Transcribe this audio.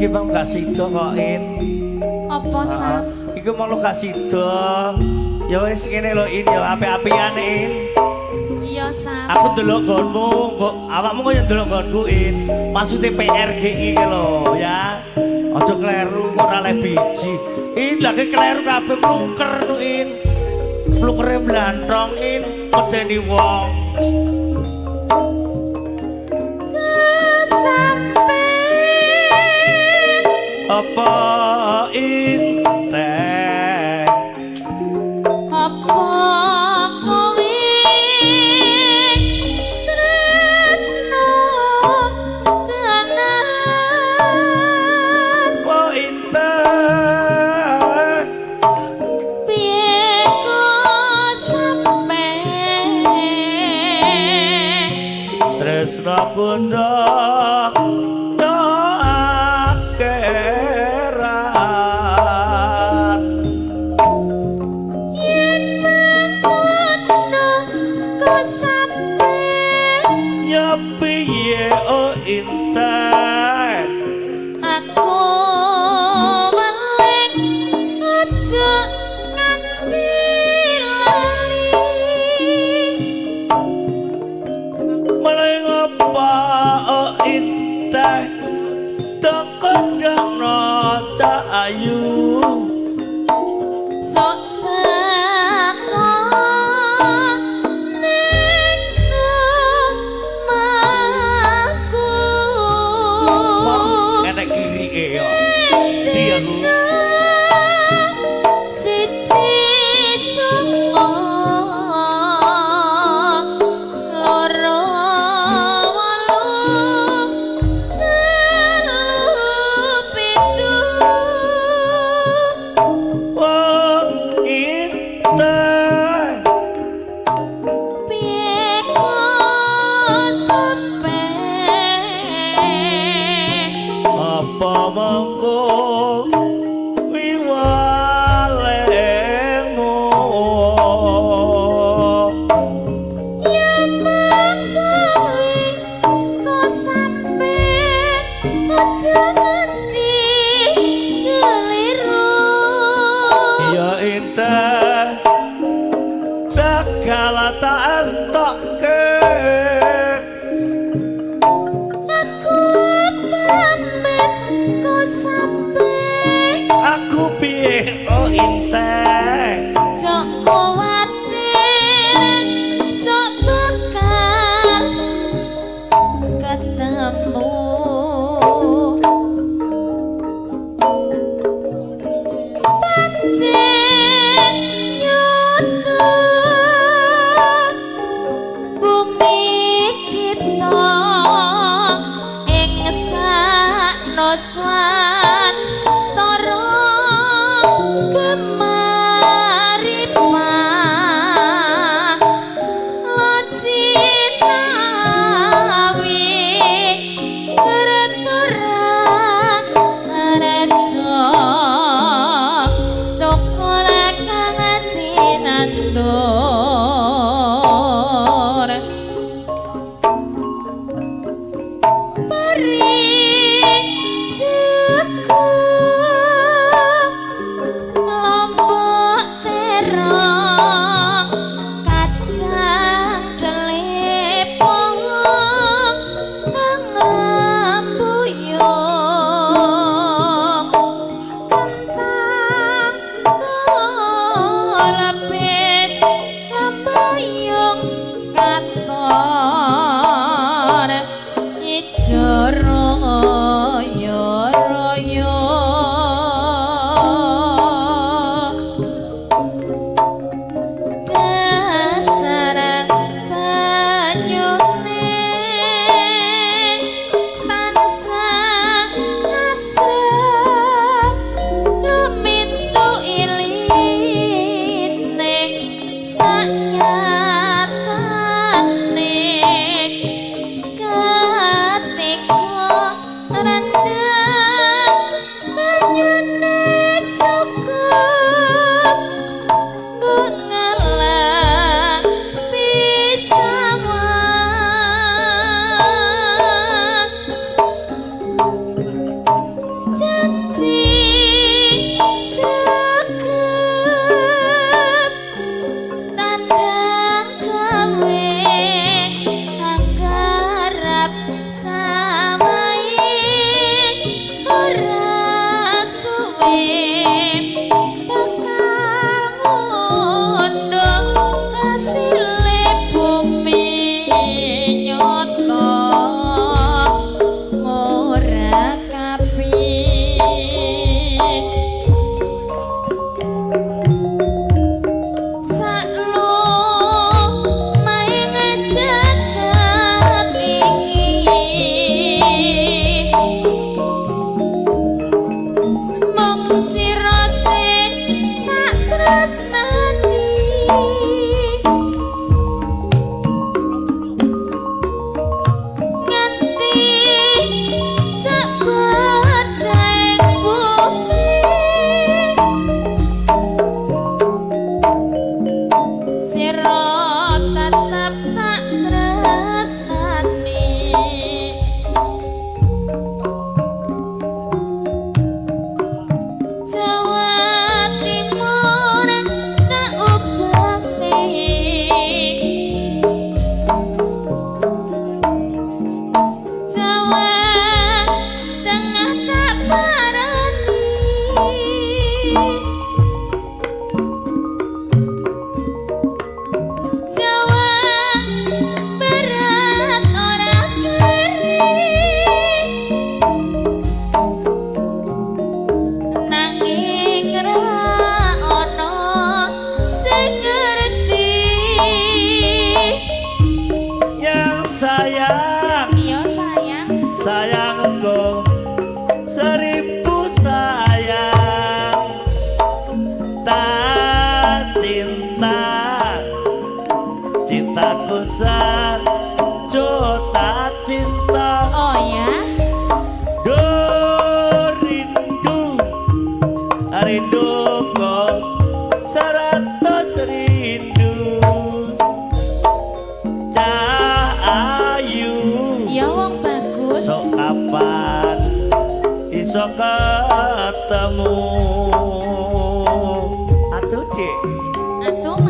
Iki mau gak sida kok, In. Apa, Sam? Iku mau gak sida. Ya wis ngene lho, In, ya apik-apian, In. Iya, Sam. Aku ndelok nggonmu, kok awakmu kok ya ndelok nggonku, In. Maksude PRGI ki lho, ya. Aja kleru kok ora leh biji. In lagi kleru kabeh mlungker nu, In. Mlungkere blantong, In, medeni wong. Kesampe Apa intek apa kowe tresno tenan? Apa intek Piye kok sampe tresno kundang yo akhirat? Yen mengkono kok sampe Ya piye o intek? Aku weling aja nganti lali. Mulai ngapa o intek tekodakno cak ayu? Sok takon ning omahku. Enek kirike yo ndi aku? 1 9 2 8 3 7. Oh intek Piye kok sampe apa mengko wiwalemu? Ya mengkowe kok sampe aja nganti keliru. Ya intek segala tak entokke. Aku pamit kok sampe Aku piye oh intek? Jok kuwatir sok bakal ketemu. Pancen nyata. Cik? Atuh.